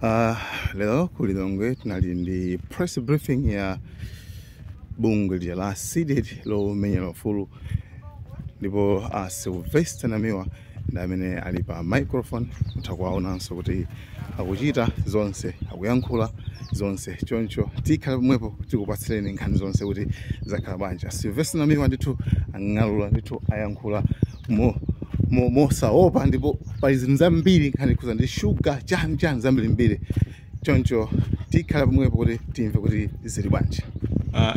Lero ku Lilongwe tinali ndi press briefing ya bungwe lija la CDEDI lomenyera ufulu, ndipo Sylvester Namiwa ndi amene ali pa microphone. Mutha kuwaonanso kuti akuchita zonse, akuyankhula zonse. Choncho tikhala pomwepo tikupatsireni nkhani zonse kuti zakhala bwanji. Sylvester Namiwa ndithu ang'alula, ndithu ayankhula mosaopa, ndipo pali zinthu zambiri, nkhani kuza ndi shuga, chani chani, zambirimbiri. Choncho tikhala pomwepo kuti timve kuti zili bwanji.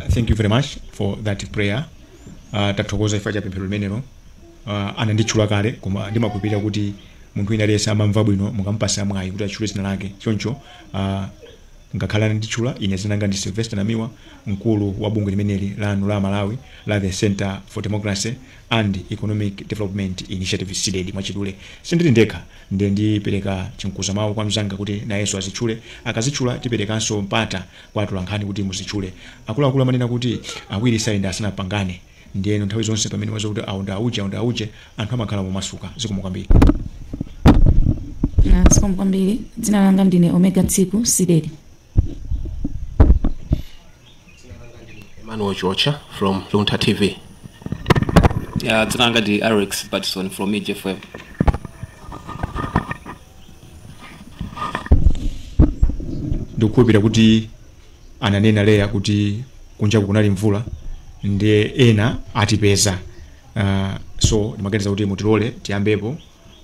Thank you very much for that prayer. Tathokoza chifukwa cha pemphero limenelo. Ananditchula kale, koma ndimakhulupirira kuti munthu wina aliyense amamva bwino mukampasa mwayi kuti atchule dzina lake. Choncho ngakhale ananditchula, ine dzina langa ndi Sylvester Namiwa, mkulu wa bungwe limeneli lanu la Malawi la the Center for Democracy and Economic Development Initiative, CDEDI mwachidule. Sindili ndekha, ndiye ndipereka chinkuza mawu kwa mzanga kuti nayenso azitchule. Akazitchula, tiperekanso mpata kwa atolankhani kuti muzitchule. Akuluakulu amanena kuti awiri sayenda asanapangane. Ndiyeno nthawi zonse pamene waza kuti aunda auje, aunda auje, anthu amakhala momasuka. Zikomo kwambiri. Zikomo kwambiri. Dzina langa ndine Omega Tsiku, CDEDI. Emmanuel Georgia from Luntha TV. Yeah, dzina langa ndi Alex Patson from EGFM. Ndikukhulupirira kuti ananena leya kuti kunjaku kunali mvula, ndiye ena atipeza. So ndimaganiza kuti mutilole tiyambepo,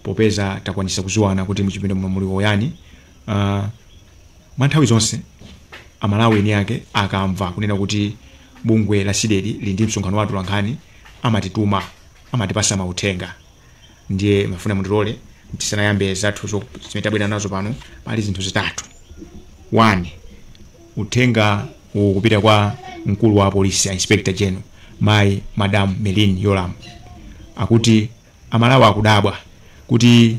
popeza takwanisa kuziwana kuti muchipinda muno muli oyani. Mwa nthawi zonse Amalawi eni ake akamva kunena kuti bungwe la CDEDI lili ndi msonkhano wa atolankhani, amatituma, amatipasa mauthenga. Ndiye mafuna mutilole tisanayambe zathu zimene tabwera nazo pano, pali zinthu zitatu. 1, uthenga ukupita kwa mkulu wa polisi, Inspector General, mayi Madam Merlyne Yolamu, akuti Amalawi akudabwa kuti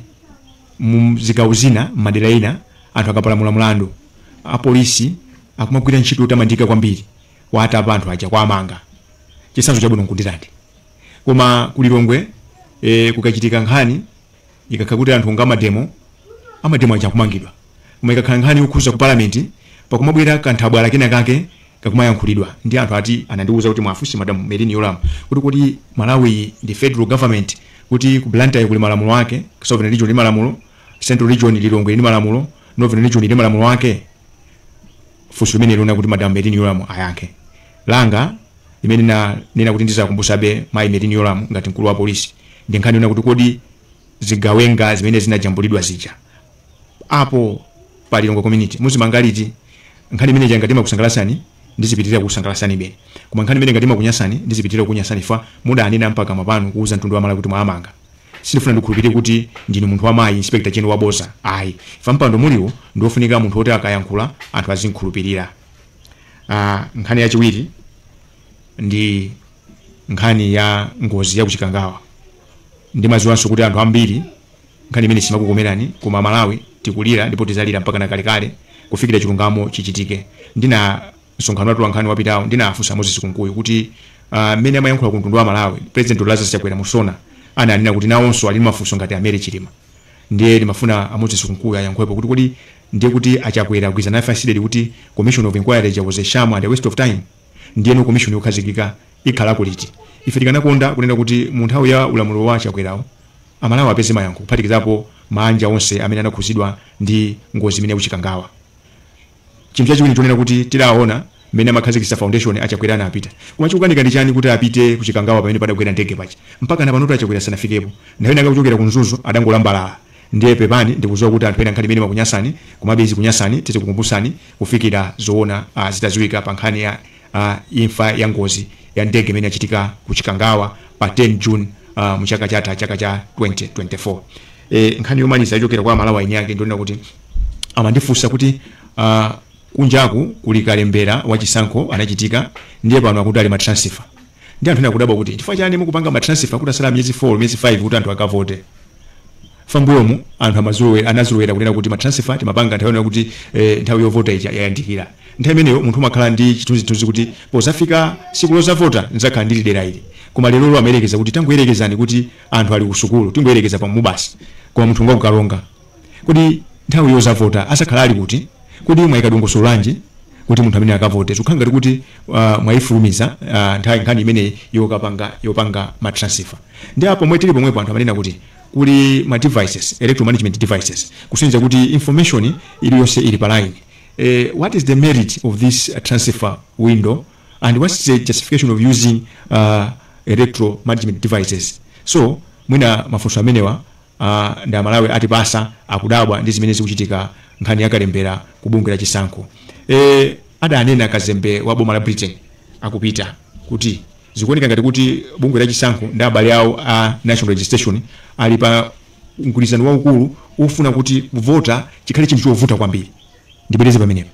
mu zigawo zina, madera ina, anthu akapalamula mlandu, apolisi akumagwira ntchito yotamandika kwambiri, watapa anthu aja kwamanga. Chitsanzo chabwino nkundirande. Koma kulilongwe kukachitika nkhani, ikakhala kuti anthu nga mademo, amademo aja akumangidwa. Koma ikakhala nkhani yokhuza ku parliament, pakumabwera kanthabwala kena kake kakumayankhulidwa ndi anthu. Ati anandiwuza kuti mwafunse Madam Merlyne Yolamu kuti Malawi ndi federal government, kuti ku Blantyre kuli malamulo ake, Southern Region ili malamulo, Central Region, Lilongwe ili malamulo, Northern Region ili malamulo ake. Funso limene lona kuti Madam Merlyne Yolamu ayankhe langa limene nena kuti ndizakumbusabe mayi Merlyne Yolamu ngati mkulu wa polisi, ndi nkhani yona kuti kodi zigawenga zimene zinajambulidwa zija apo pa Lilongwe community muzimanga liti? Nkhani imene ngati imakusangalasani, ndizipitirira kusangalasani bene, koma nkhani imene ngati imakunyasani, ndizipitirira kukunyasani. Fa mudanena mpaka mapano kuuza mtundu wa Malawi kuti mwamanga. Sindifuna ndikhulupirire kuti ndinu munthu wamayi Inspector General waboza, ayi. Fa mpando muliwo ndiofunika munthu woti akayankhula anthu azinkhulupirira. Nkhani yachiwiri ndi nkhani ya ngozi ya kuchikangawa. Ndimadziwanso kuti anthu ambiri nkhani imene simakukomerani, koma Malawi tikulira ndipo tizalira mpaka na kalekale kufikira chilungamo chichitike. Ndina msonkhano watu wa nkhani wapitawo ndinafunsa Moses Kunkuyu kuti mmene amayankhula ku mtundu wa Malawi, President Lazarus Chakwera musona ananena kuti nawonso ali mafunso ngati amere Chilima. Ndiye ndimafuna a Moses Kunkuyu ayankhulepo kuti kodi ndiye kuti aChakwera agwirizana nafe a CDEDI kuti commission of inquiry ija was a sham and a waste of time? Ndiyeno commission yokhazikika ikhalako liti? Ife tikanakonda kunena kuti mu nthawi ya ulamuliro wa Chakwerawo Amalawi apeze mayankho, kuphatikizapo maanja onse amene anakhuzidwa ndi ngozi imene yakuchikangawa. Chinthu chachiwiri chonena kuti tidaona mmene amakhazikitsa foundation, aChakwera anapita, koma chikukanika ndi chani kuti apite kuchikangawa pamene padagwera ndege paja? Mpaka na panotu aChakwera sanafikepo. Nthawi inaka kuchokera ku Mzuzu adangolambalala. Ndiye pepani, ndikudziwa kuti anthu ena nkhani imene makunyasani, komabe izikunyasani, tizikukumbusani kufikira zoona zitadziwika pa nkhani ya imfa ya ngozi ya ndege imene yachitika ku Chikangawa pa 10 June muchaka chatha, chaka cha 2024. Nkhani yomaliza yochokera kwa Malawi eni ake ndionena kuti amandifunsa kuti kunjaku kuli kalembera wachisankho anachitika, ndiye pano akuti ali matransfer. Ndi anthu ena akudabwa kuti chifukwa chani mukupanga matransfer kuti asala miyezi 4, miyezi 5 kuti anthu akavote? Fambuyomu anthu amazolowera, anazolowera kunena kuti matransfer timapanga nthawi yonena kuti nthawi yovota ija yayandikira. Nthawi imeneyo munthu umakhala ndi chithunzithunzi kuti pozafika siku lozavota nzakhala ndili dera ili. Koma lerolo amayerekeza kuti tangoyerekezani kuti anthu ali ku sukulu, tingoyerekeza pa mubasi, koma munthu ngokukalonga kuti Nthawi yozavota asakhala ali kuti? Kodi mwayika dongosolo lanji kuti munthu amene akavote? Zikukhala ngati kuti mwayifulumiza nthawi nkhani imeneyi yopanga ma transfer. Ndi apo pomwe tili pomwepo, anthu amanena kuti kuli ma devices, electoral management devices, kusonyeza kuti information iliyonse ili pa line. What is the merit of this transfer window, and what's the justification of using electoral management devices? So mwina mafunso amenewa ndi Amalawi atipasa, akudabwa ndi zimene zikuchitika nkhani yakalembera ku bungwe la chisankho. Adanena kazembe wa boma la Britain akupita kuti zikuoneka ngati kuti bungwe la chisankho ndi abale awo a National Registration ali pa mgwirizano waukulu ufuna kuti kuvota chikhale chinthu chovuta kwambiri. Ndibwereze pamenepo,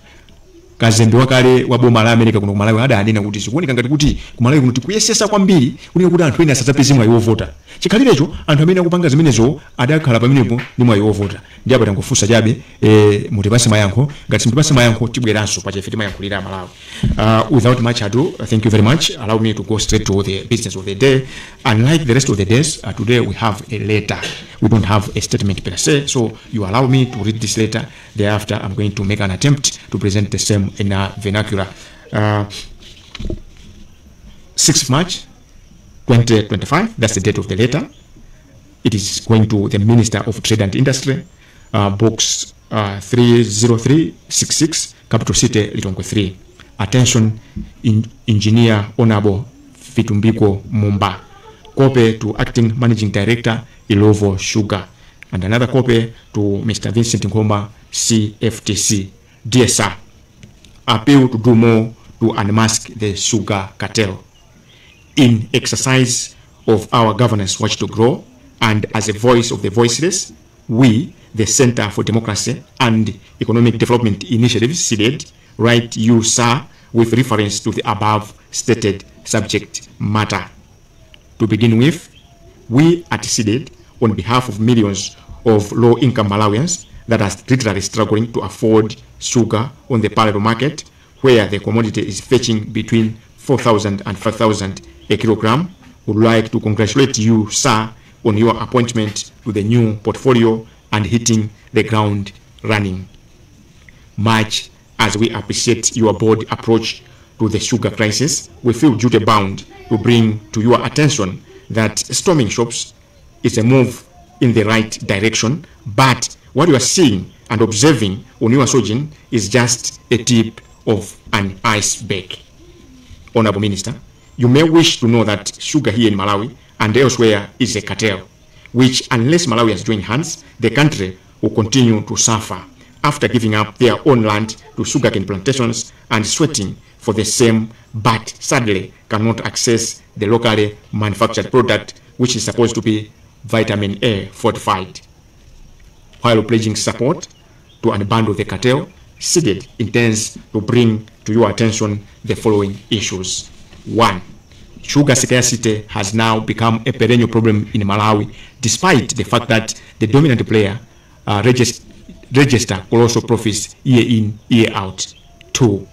kazembe wakale wa boma la America kuno ku Malawi adanena kuti zikuoneka ngati kuti ku Malawi kuno tikuyesesa kwambiri kunena kuti anthu ena asadzapeze mwayi wovota, chikhalirecho anthu amene akupanga zimenezo adakhala pamenepo ndi mwayi wovota. Ndi apa tangofunsa chabe, mutipase mayankho. Ngati simutipase mayankho, tibweranso pachefe timayankhulira Malawi. Without much ado, thank you very much. Allow me to go straight to the business of the day. Unlike the rest of the days, today we have a letter. We don't have a statement per se, so you allow me to read this letter. Thereafter, I'm going to make an attempt to present the same in a vernacular. 6th March 2025, that's the date of the letter. It is going to the Minister of Trade and Industry, Box 30366, Capital City, Lilongwe 3. Attention, Engineer Honorable Vitumbiko Mumba. Copy to Acting Managing Director, Illovo Sugar. And another copy to Mr. Vincent Ngoma, CFTC. Dear Sir, appeal to do more to unmask the sugar cartel. In exercise of our governance watchdog role and as a voice of the voiceless, we, the Center for Democracy and Economic Development Initiatives, CDED, write you, sir, with reference to the above stated subject matter. To begin with, we at CDED, on behalf of millions of low-income Malawians that are literally struggling to afford sugar on the parallel market, where the commodity is fetching between 4,000 and 5,000 a kilogram, would like to congratulate you, sir, on your appointment to the new portfolio and hitting the ground running. Much as we appreciate your bold approach to the sugar crisis, we feel duty bound to bring to your attention that storming shops is a move in the right direction, but what you are seeing and observing on your sojourn is just a tip of an iceberg. Honorable Minister, you may wish to know that sugar here in Malawi and elsewhere is a cartel, which, unless Malawi has joined hands, the country will continue to suffer after giving up their own land to sugarcane plantations and sweating for the same, but sadly cannot access the locally manufactured product, which is supposed to be vitamin A fortified. While pledging support to unbundle the cartel, CDED intends to bring to your attention the following issues. 1. Sugar scarcity has now become a perennial problem in Malawi, despite the fact that the dominant player register colossal profits year in, year out. 2.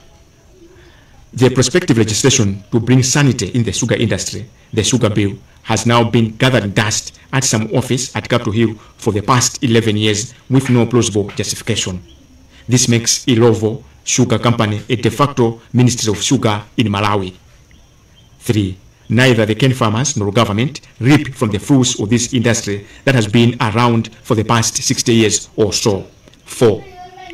The prospective legislation to bring sanity in the sugar industry, the sugar bill, has now been gathering dust at some office at Capitol Hill for the past 11 years with no plausible justification. This makes Illovo Sugar Company a de facto Ministry of Sugar in Malawi. 3. Neither the cane farmers nor government reap from the fruits of this industry that has been around for the past 60 years or so. 4.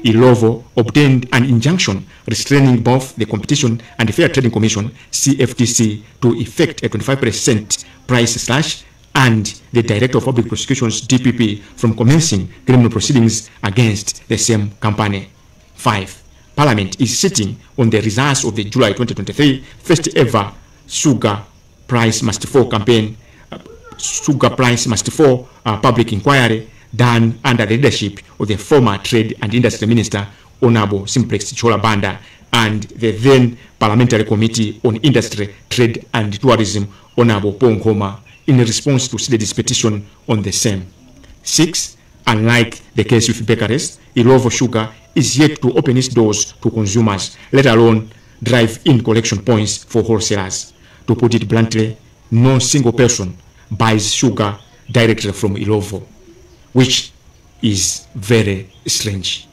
Illovo obtained an injunction restraining both the Competition and Fair Trading Commission, CFTC, to effect a 25% price slash and the Director of Public Prosecutions, DPP, from commencing criminal proceedings against the same company. 5. Parliament is sitting on the results of the July 2023 first ever Sugar Price Must Fall campaign, Sugar Price Must Fall public inquiry done under the leadership of the former Trade and Industry Minister, Honorable Simplex Chithyola Banda, and the then Parliamentary Committee on Industry, Trade and Tourism, Honorable Paul Nkhoma, in response to CDEDI's petition on the same. 6. Unlike the case with bakeries, Illovo Sugar is yet to open its doors to consumers, let alone drive in collection points for wholesalers. To put it bluntly, no single person buys sugar directly from Illovo, which is very strange.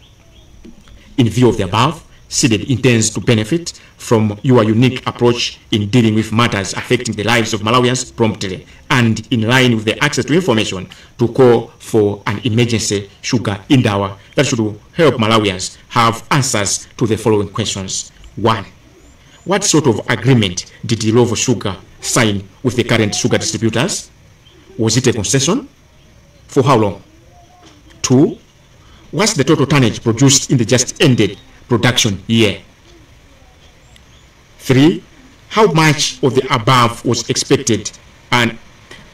In view of the above, CDEDI intends to benefit from your unique approach in dealing with matters affecting the lives of Malawians promptly and in line with the access to information to call for an emergency sugar indaba that should help Malawians have answers to the following questions. 1. What sort of agreement did Illovo Sugar sign with the current sugar distributors? Was it a concession? For how long? 2. What's the total tonnage produced in the just ended production year? 3. How much of the above was expected and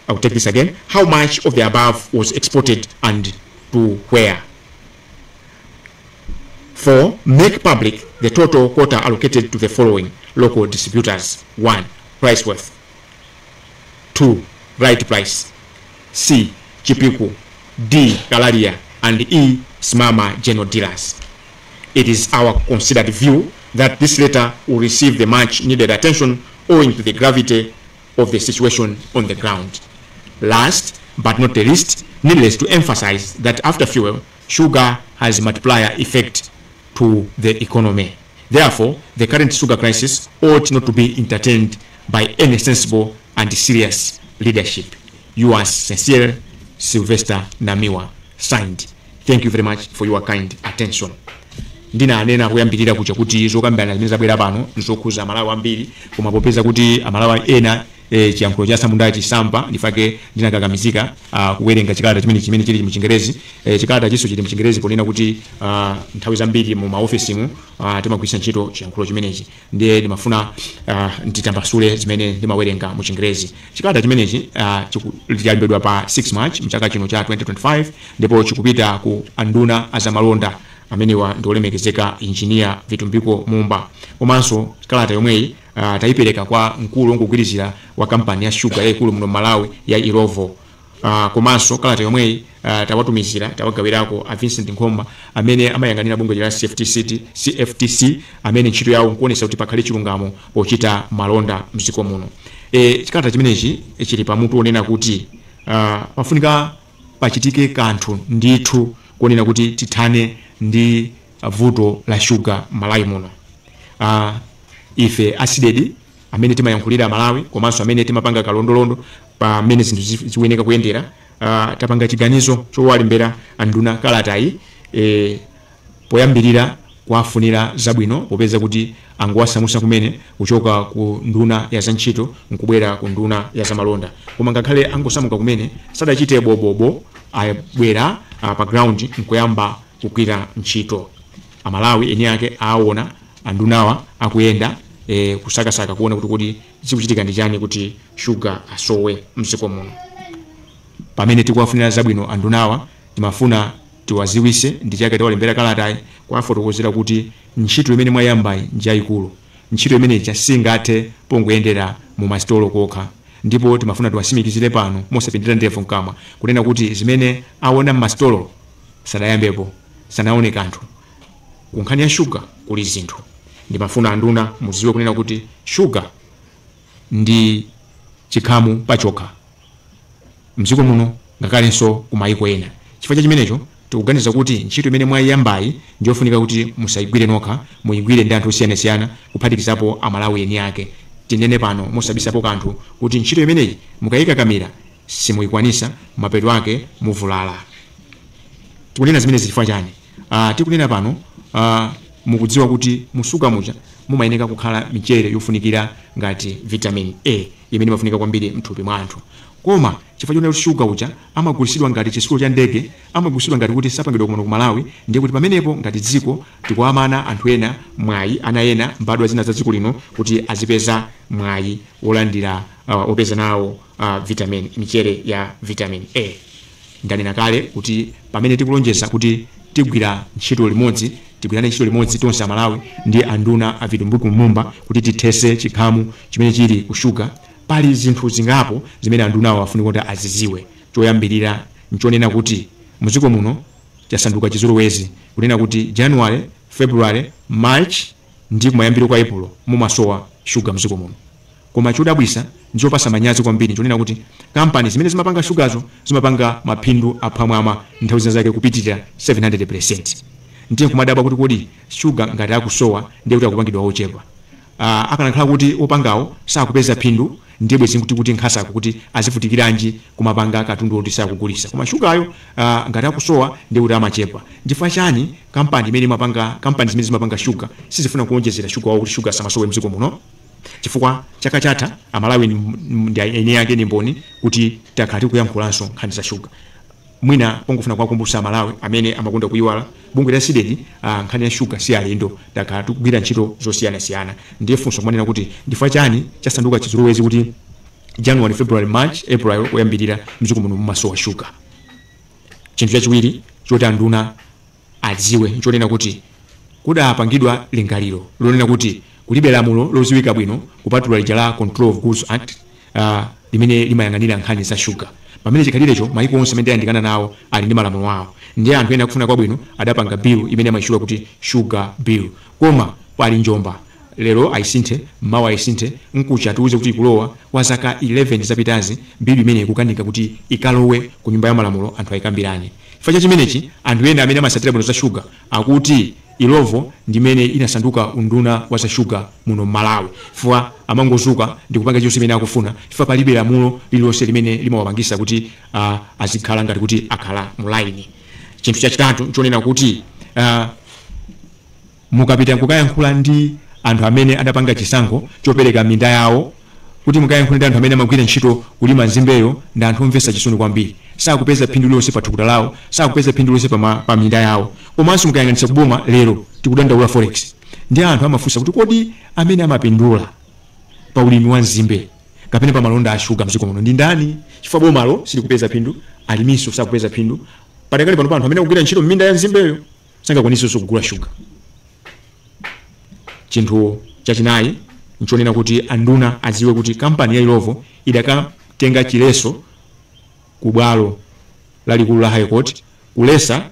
I'll take this again. How much of the above was exported and to where? 4. Make public the total quota allocated to the following local distributors. 1. Priceworth. 2. Right Price. C. Chipiku. D. Galaria. And E. Smama General Dealers. It is our considered view that this letter will receive the much needed attention owing to the gravity of the situation on the ground. Last but not the least, needless to emphasize that after fuel, sugar has a multiplier effect to the economy. Therefore, the current sugar crisis ought not to be entertained by any sensible and serious leadership. Yours sincerely, Sylvester Namiwa. Signed. Thank you very much for your kind attention. Ndinanena kuyambirira kuja kuti zokambirana zimene zabwera pano nzokhuza Amalawi ambiri, koma popeza kuti Amalawi ena chiyankhulo cha samunda chisamba, ndifake ndinakakamizika kuwerenga chikalata chimene chili mu Chingerezi. Chikalata chiso chili mu Chingerezi ponena kuti nthawi zambiri mu maofisimu timagwiritsa ntchito chiyankhulo chimenechi, ndiye ndimafuna nditambasule zimene ndimawerenga mu Chingerezi. Chikalata chimenechi chalembedwa pa 6 March mchaka chino cha 2025 ndipo chikupita ku anduna azamalonda amenewa ndi olemekezeka Engineer Vitumbiko Mumba. Komanso kalata yomweyi tayipereka kwa mkulu wongogwirizira wa kampani ya shuga yayikulu muno Malawi ya Illovo. Komanso kalata yomweyi tawatumizira, tawagawirako a Vincent Nkhoma amene amayang'anira bungwe la CFTC, CFTC amene ntchito yawo nkuonesa kuti pakhale chilungamo pochita malonda mdziko muno. Chikalata chimenechi chili pamutu onena kuti pafunika pachitike kanthu ndithu kuonena kuti tithane ndi vuto la shuga Malawi muno. Ife a CDEDI amene timayankhulira Malawi komanso amene timapanga kalondolondo pamene zinthu zikuyeneka kuyendera, tapanga chiganizo chowalembera anduna kalatayi poyambirira kuwafunira zabwino popeza kuti angowasamusa kumene kuchoka ku nduna ya zantchito nkubwera ku nduna ya zamalonda. Koma ngakhale angosamuka kumene, sadachite bobobo, abwera pa ground nkuyamba kugwira ntchito. Amalawi eni ake aona andunawa akuyenda kusakasaka kuona kuti kodi zikuchitika ndi chani kuti shuga asowe mdziko muno. Pamene tikuwafunira zabwino andunawa, timafuna tiwaziwise ndi chake tawalembera kalatayi kuwafotokozera kuti ntchito imene mwayambayi njayikulu. Ntchito imeneyi singathe pongoyendera mu masitolo kokha, ndipo timafuna tiwasimikizire pano mosapindira ndevu mkamwa kunena kuti zimene aona m'masitolo sadayambepo, sanaone kanthu. Ku nkhani ya shuga kuli zinthu. Ndimafuna anduna muziwe kunena kuti shuga ndi chikhamu pachokha mdziko muno ngakhalenso ku mayiko ena. Chifukwa cha chimenecho, tikuganiza kuti ntchito imene mwayiyambayi ndiyofunika kuti musayigwire nokha, muyigwire ndi anthu osiyanasiyana kuphatikizapo Amalawi eni ake. Tinene pano mosabisapo kanthu kuti ntchito imeneyi mukayikakamira simuyikwanisa, mapeto ake muvulala. Tikunena zimenezi chifukwa chani? Tikunena pano, mukudziwa kuti musuga muja mumayeneka kukhala michere yofunikira ngati vitamin A imene imafunika kwambiri mthupi mwa anthu, koma chifukwa chonena kuti shuga uja amagulitsidwa ngati chitsulo cha ndege, amagulitsidwa ngati kuti sapangidwa kuno ku Malawi, ndiye kuti pamenepo ngati dziko tikuamana anthu ena mwayi, ana ena, mbadwa zina za dziko lino kuti azipeza mwayi wolandira opeza nawo vitamin, michere ya vitamin A. Ndanena kale kuti pamene tikulonjeza kuti tigwira ntchito limodzi, tigwirane ntchito limodzi tonse Amalawi ndi anduna a Vitumbiko Mumba kuti tithese chikhamu chimene chili ku shuga, pali zinthu zingapo zimene andunawo afunika kuti aziziwe. Choyambirira nchonena kuti mdziko muno chasanduka chizolowezi kunena kuti January, February, March ndi kumayambiro kwa April mumasowa shuga mdziko muno. Koma chodabwisa ndichopasa manyazi kwambiri nchonena kuti kampani zimene zimapanga shugazo zimapanga maphindu aphwamwama nthawi zina zake kupitirira 700%. Ndiye kumadabwa kuti kodi shuga ngati akusowa ndiye kuti akupangidwa ochepa. Akanakhala kuti opangawo sakupeza phindu ndiye bwezi kuti nkhasako kuti azivutikiranji kumapanga katundu oti sakugulisa. Koma shugayo ngati akusowa ndiye kuti amachepa. Chifukwa chani kampani imene imapanga kampani zimene zimapanga shuga sizifuna kuonjezera shuga wawo kuti shuga samasowe mdziko muno? Chifukwa chaka chatha Amalawi ndi eni yake ni mboni kuti takhala tikuyankhulanso nkhani za shuga. Mwina pongofuna kuwakumbutsa Amalawi amene amakonda kuyiwala, bungwe la CDEDI nkhani ya shuga si alendo, takhala tikugwira ntchito zosiyanasiyana. Ndiye funso kumanena kuti ndifukwa chani chasanduka chizolowezi kuti January, February, March, April kuyambirira mdziko muno mumasowa shuga. Chinthu chachiwiri choti anduna adziwe nchonena kuti kudapangidwa lingaliro lonena kuti kulibe lamulo loziwika bwino kupatula lija la Control of Goods Act limene limayang'anira nkhani za shuga. Pamene chikhalirecho maiko onse amene tayandikana nawo ali ndi malamulo awo. Ndiye anthu ena akufuna kwabwino adapanga bill imene amayitchula kuti sugar bill. Koma pali njomba, lero ayisinthe, mawa ayisinthe, nkucha tiuze kuti ikulowa. Kwa zaka 11 zapitazi bill imene ikukanika kuti ikalowe ku nyumba ya malamulo anthu ayikambirane. Chifukwa cha chimenechi anthu ena amene amasatira bwino za shuga akuti Illovo ndimene inasanduka unduna wa za shuga muno Malawi, chifukwa amangozuka ndi kupanga chonse chimene akufuna, chifukwa palibe lamulo lililonse limene limawapangisa kuti azikhala ngati kuti akhala mulaini. Chinthu chachitatu nchonena kuti mukapita kukayankhula ndi anthu amene adapanga chisankho chopereka minda yawo, kuti mukayankhule ndi anthu amene amagwira ntchito kulima nzimbeyo, ndi anthu omvetsa chisoni kwambiri. Sakupeza phindu lililonse pa thukuta lawo, sakupeza phindu lililonse pa minda yawo. Komanso mukayang'anitsa kuboma lero tikudandaula forex, ndi anthu amafunsa kuti kodi amene amapindula pa ulimi wa nzimbe kapena pa malonda a shuga mdziko muno ndi ndani? Chifukwa bomalo silikupeza phindu, aliminso sakupeza phindu. Padakali pano anthu amene akugwira ntchito m'minda ya nzimbeyo sangakwanisenso kugula shuga. Chinthu chachinayi nchonena kuti anduna adziwe kuti kampani ya Illovo idakatenga chileso ku bwalo lalikulu la High Court kulesa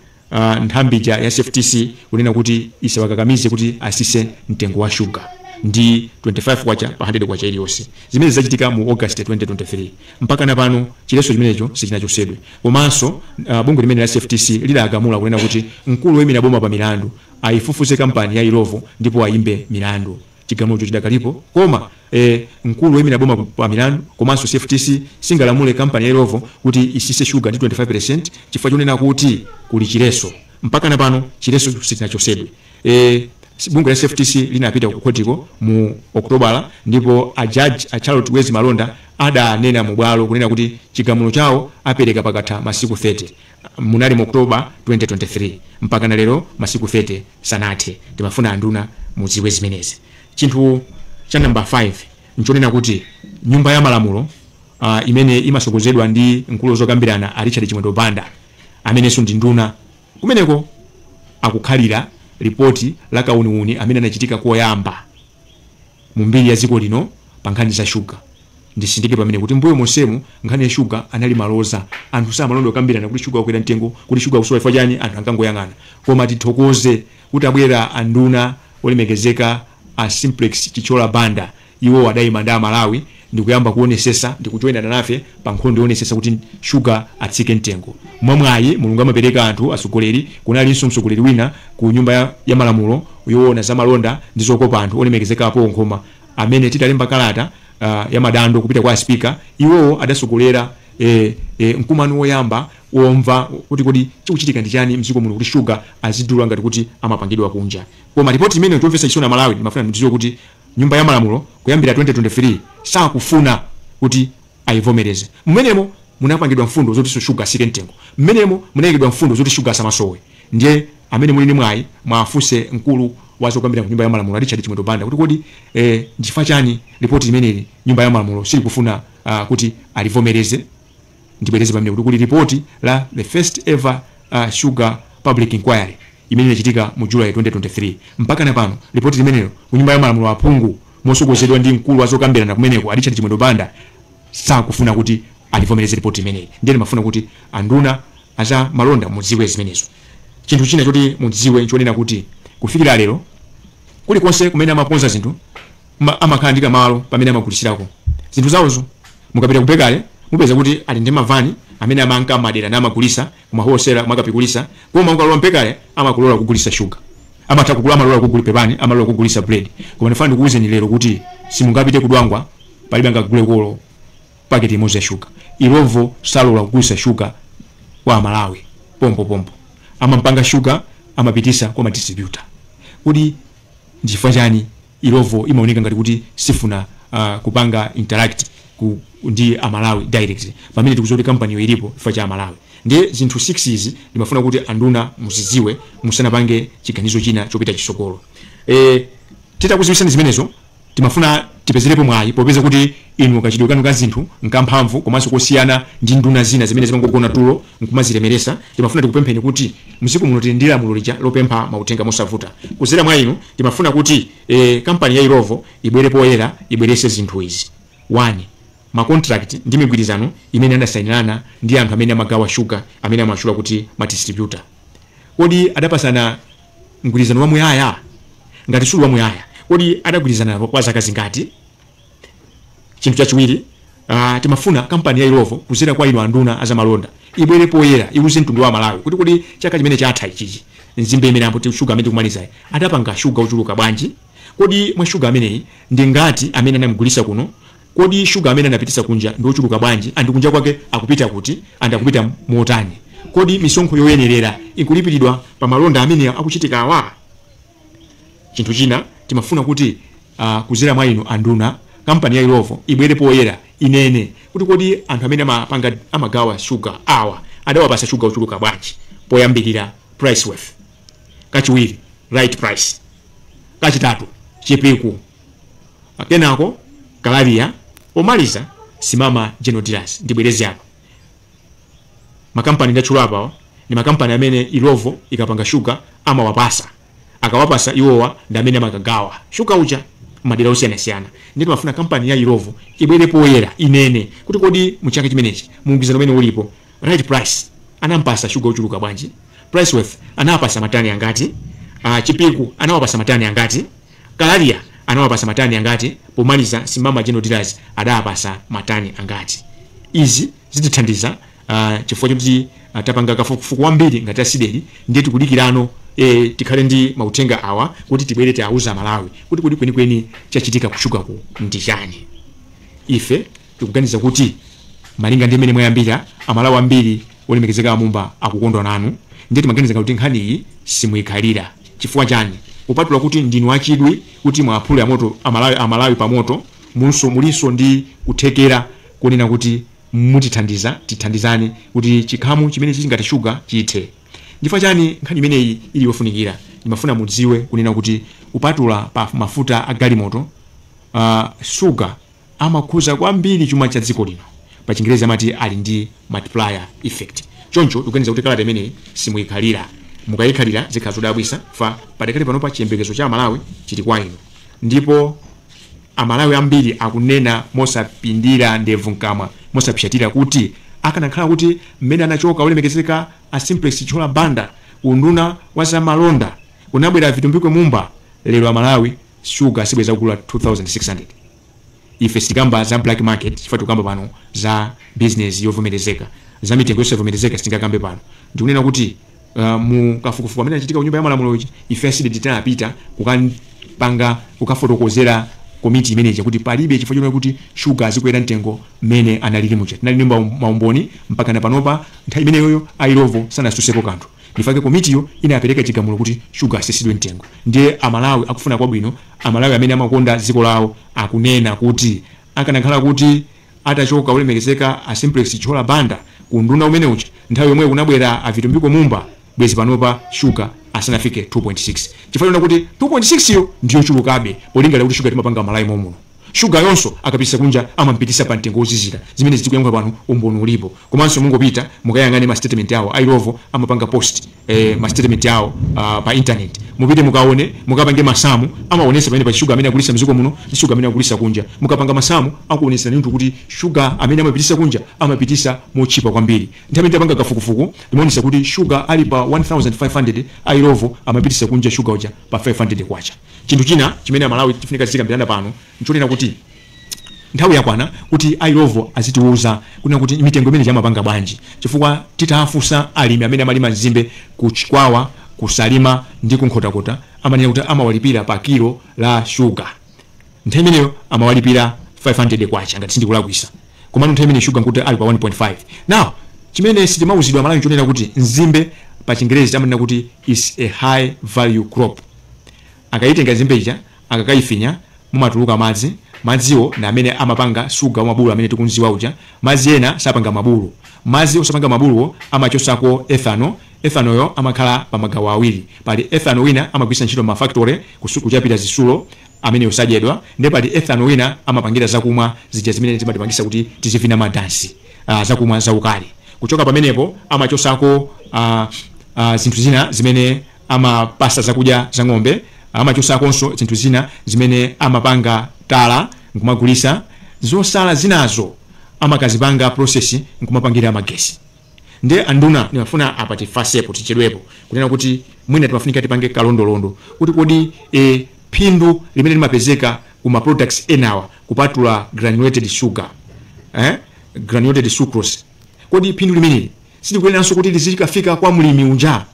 nthambi ya CFTC kunena kuti isawakakamize kuti asise mtengo wa shuga ndi 25 kwacha pa 100 kwacha iliyonse. Zimene zachitika mu August 2023. Mpaka na pano chileso chimenecho sichinachosedwe. Komanso bungwe limene la CFTC lidagamula kunena kuti mkulu woyimira boma pa milandu ayifufuze kampani ya Illovo ndipo ayimbe milandu. Chigamulo chidakalipo, koma mkulu woyimira boma pa milandu komanso CFTC singalamule kampani ya Illovo kuti isise shuga ndi 25% chifukwa chonena kuti kuli chileso. Mpaka na pano chileso sichinachosedwe. Bungwe la CFTC linapita ku khotiko mu Okutobala ndipo a judge a Charlotte Wezi Malonda adanena mu bwalo kunena kuti chigamulo chawo apereka pakatha masiku 30. Munali mu Oktoba 2023. Mpaka na lero masiku 30 sanathe. Timafuna anduna mudziwe zimenezi. Chinthu cha namba 5 nchonena kuti nyumba ya malamulo imene imasogozedwa ndi mkulu zokambirana a Richard Chimwendo Banda amenenso ndi nduna kumeneko akukhalira ripoti la kauniuni amene anachitika koyamba mu mbiri ya dziko lino pa nkhani za shuga. Ndisindike pamene kuti mbuyo monsemu nkhani ya shuga anali maloza, anthu samalonda kukambirana kuti shuga wakwera mtengo, kuti shuga akusowa chifukwa chani, anthu ankangoyang'ana. Koma tithokoze kuti abwera anduna olemekezeka a Simplex Chithyola Banda, iwo adayima ndi Amalawi ndikuyamba kuonesesa ndikujoyinana nafe pa nkhondo yonesesa kuti shuga atsike mtengo. Mwamwayi Mulungu amapereka anthu atsogoleri, kunalinso mtsogoleri wina ku nyumba ya malamulo yoona za malonda ndi zokopa anthu olemekezeka apo Nkhoma, amene titalemba kalata ya madando kupita kwa speaker, iwowo adasogolera mkumano woyamba womva kuti kodi chikuchitika ndi chani mdziko muno kuti shuga azidula ngati kuti amapangidwa kunja. Koma ripoti imene chomvetsa chisoni a Malawi, ndimafuna ndidziwe kuti nyumba ya malamulo kuyambira 2023 sakufuna kuti ayivomereze. Mmenemo munapangidwa mfundo zoti shuga asike mtengo, mmenemo munayikidwa mfundo zoti shuga asamasowe. Ndiye amene muli ndi mwayi mwafunse mkulu wa zokambirana ku nyumba ya malamulo Richard Chimwendo Banda kuti kodi nchifukwa chani ripoti imeneli nyumba ya malamulo silikufuna kuti alivomereze. Ndibwereze pamene kuti kuli ripoti la the first ever sugar public inquiry imene inachitika mu July 2023. Mpaka na pano ripoti limenelo ku nyumba ya malamulo aphungu mosogozedwa ndi mkulu wa zokambirana kumeneko Richard Chimwendo Banda sakufuna kuti alivomereze ripoti imeneyi. Ndiye ndimafuna kuti anduna aza malonda mudziwe zimenezo. Chinthu china choti mudziwe nchonena kuti kufikira lero kulikonse kumene amakonza zinthu Amakhala ndi kamalo pamene amagulisirako zinthu zawozo. Mukapita kupekale mupeza kuti ali ndi mavani amene amanka madera namagulisa kumahosera kumakapikulisa, koma ukalowa mpekale amakulola kugulisa shuga, amatha kugula, amalola kugula pepani, amalola kugulisa bread. Koma ndifuna ndikuwuzeni lero kuti simungapite kudwangwa, palibe angagule kolo paketi imodzi ya shuga. Illovo salola kugulisa shuga kwa Malawi pompo pompo, amampanga shuga amapitisa kwa madistributor. Kuti ndichifukwa chani Illovo imaoneka ngati kuti sifuna kupanga interact ndi Amalawi direct, pamene tikuziwa kuti kampani yo ilipo chifukwa cha Amalawi? Ndiye zinthu 6 izi ndimafuna kuti anduna muziziwe musanapange chiganizo china chopita chisokolo. Titakuziwisani zimenezo, timafuna tipezerepo mwayi, popeza kuti inu kachidwe kanu ka zinthu nkamphamvu komanso kosiyana ndi nduna zina zimene zimangogona tulo nkumazilemeresa. Timafuna tikupempheni kuti msiku muno tili ndi lamulo lija lopempha mauthenga mosavuta. Kuzera mwa inu timafuna kuti kampani ya Illovo ibwere poyera, ibwerese zinthu izi: 1, macontract ndi migwirizano imene anasayinirana ndi anthu amene amagawa shuga, amene amashula kuti madistributor. Kodi adapasana mgwirizano wamuyaya? Ngati suli wamuyaya, kodi adagwirizana kwa zaka zingati? Chinthu chachiwiri, timafuna kampani ya Illovo kuzera kwa inu anduna azamalonda ibwere poyera, iwuze mtundu wa Malawi kuti kodi chaka chimene chatha ichichi, nzimbe imene ambo shuga amene tikumalizayi, adapanga shuga ochuluka bwanji? Kodi mwa shuga ameneyi ndi ngati amene anamugulisa kuno? Kodi shuga amene anapitisa kunja ndi ochuluka bwanji, andi kunja kwake akupita kuti, andi akupita motani? Kodi misonkho yoyenerera ikulipiridwa pa malonda amene akuchitika awa? Chinthu china timafuna kuti kuzera mwa inu anduna, kampani ya Illovo ibwere poyera, inene kuti kodi anthu amene amapanga, amagawa shuga awa adawapasa shuga ochuluka bwanji? Poyambirira Priceworth, kachiwiri Right Price, kachitatu Chipiku, kenako Kalaria, pomaliza Simama General Dealers. Ndibwereze apa, makampani ndatchula apawa ndi makampani amene Illovo ikapanga shuga amawapasa. Akawapasa iwowa ndi amene amakagawa shuga uja madera osiyanasiyana. Ndi timafuna kampani ya Illovo ibwere poyera, inene kuti kodi muchaka chimenechi, mugwirizano umene ulipo, Right Price anampasa shuga ochuluka bwanji? Priceworth anawapasa matani angati? Chipiku anawapasa matani angati? Kalaria anawapasa matani angati? Pomaliza Simama General Dealers adawapasa matani angati? Izi zitithandiza chifukwa choti tapanga kafukufuku wambiri ngati a CDEDI. Ndiye tikudikirano tikhale ndi mauthenga awa kuti tibwere tiauza Malawi kuti kodi kwenikweni chachitika kushugaku ndi chani. Ife tikuganiza kuti malinga ndi imene mwayambira, Amalawi ambiri, olemekezeka Mumba, akukondwa nanu. Ndiye timaganiza kuti nkhani iyi simuyikhalira. Chifukwa chani? Kupatula kuti ndinu achidwi kuti mwaphule amoto Amalawi, Amalawi pamoto, munso mulinso ndi kuthekera kunena kuti mutithandiza, tithandizane kuti chikhamu chimene chili ngati shuga chithe. Chifukwa chani nkhani imeneyi ili yofunikira? Ndimafuna mudziwe kunena kuti kupatula pa mafuta a galimoto, shuga amakhuza kwambiri chuma cha dziko lino. Pa Chingerezi amati ali ndi multiplier effect. Choncho tikuganiza kuti kalata imeneyi simuyikhalira. Mukayikhalira zikhala zodabwisa fa padakali panopa chiyembekezo cha Amalawi chili kwa inu, ndipo Amalawi ambiri akunena mosapindira ndevu mkamwa, mosapsatira, kuti akanakhala kuti mmene anachoka olemekezeka a Simplex Chithyola Banda unduna wa zamalonda kunabwera Vitumbiko Mumba, lero Amalawi shuga sibweza kugula 2600. Ife sitikamba za black market, chifukwa tikamba pano za business yovomerezeka. Za mitengo yosavomerezeka sitingakambe pano. Ndikunena kuti mu kafukufuku amene achitika ku Nyumba ya Malamulo ichi, ife a CDEDI tinapita kukapanga, kukafotokozera komiti imeneyi kuti palibe chifukwa chonena kuti shuga azikwera mtengo mmene analili muja. Tinali ndi maumboni mpaka na panopa. Nthawi imeneyoyo a Illovo sanasusepo kanthu. Ndifake komitiyo inapereka chigamulo kuti shuga asisidwe mtengo. Ndiye Amalawi akufuna kwabwino, Amalawi amene amakonda dziko lawo, akunena kuti akanakhala kuti atachoka olemekezeka a Simplex Chithyola Banda ku nduna umene uja, nthawi yomwe kunabwera a Vitumbiko Mumba, bwezi panopa shuga asanafike 2.6, chifukwa chonena kuti 2.6 yo ndiyo chulukabe polingalira kuti shuga timapanga Malawi momuno. Shuga yonso akapitisa kunja amampitisa pa mtengo wozizira. Zimene zikuyankhula pano umboni ulipo. Komanso mungopita mukayang'ane ma statement yawo, a Illovo amapanga post ma statement yawo pa internet. Mupite mukaone, mukapange masamu, amaonesa pamene pa shuga amene akulisa mdziko muno ndi shuga amene akulisa kunja. Mukapanga masamu akuonesa ndithu kuti shuga amene amapitisa kunja amapitisa mochipa kwambiri. Nthawi ndapanga kafukufuku ndimaonesa kuti shuga ali pa 1500, a Illovo amapitisa kunja shuga uja pa 500 kwacha. Chinthu china chimene Amalawi tifunika zikambirana pano nchonena kuti nthawi yakwana kuti a Illovo azitiuza kunena kuti mitengo imene amapanga bwanji, chifukwa titafunsa alimi amene amalima nzimbe ku Chikwawa, kusalima ndi kunkhotakota, amanena kuti amawalipira pa kilo la shuga. Nthawi imeneyo amawalipira 500 kwacha ngati sindikulakwisa, komano nthawi imene shuga nkuti ali pa 1.5. Now chimene sitimauzidwa Malawi nchonena kuti nzimbe pa Chingerezi amanena kuti is a high value crop. Akayitenga nzimbe ija, akakayifinya, mumatuluka madzi. Madziwo ndi amene amapanga suga wamabulu amene tikunziwa uja. Madzi ena sapanga mabulu. Madzi osapanga mabuluwo amachosako ethanol. Ethanolyo amakhala pa magawo awiri. Pali ethanol wina amagwiritsa ntchito ma factory kuchapira zisulo, amene osadyedwa, ndi pali ethanol wina amapangira zakumwa zija zimene zimatipangisa kuti tizivina madansi, zakumwa zaukali. Kuchoka pamenepo amachosako zinthu zina zimene amapasa zakudya za ng'ombe, amachosakonso zinthu zina zimene amapanga tala nkumagulisa. Zosala zinazo amakazipanga process nkumapangira magesi. Ndiye anduna, ndimafuna apa tifasepo, tichedwepo kunena kuti mwina timafunika tipange kalondolondo kuti kodi phindu limene limapezeka kuma products enawa kupatula granulated sugar, granulated sucrose, kodi phindu limeneli silikuyeneranso kuti lizikafika kwa mlimi uja?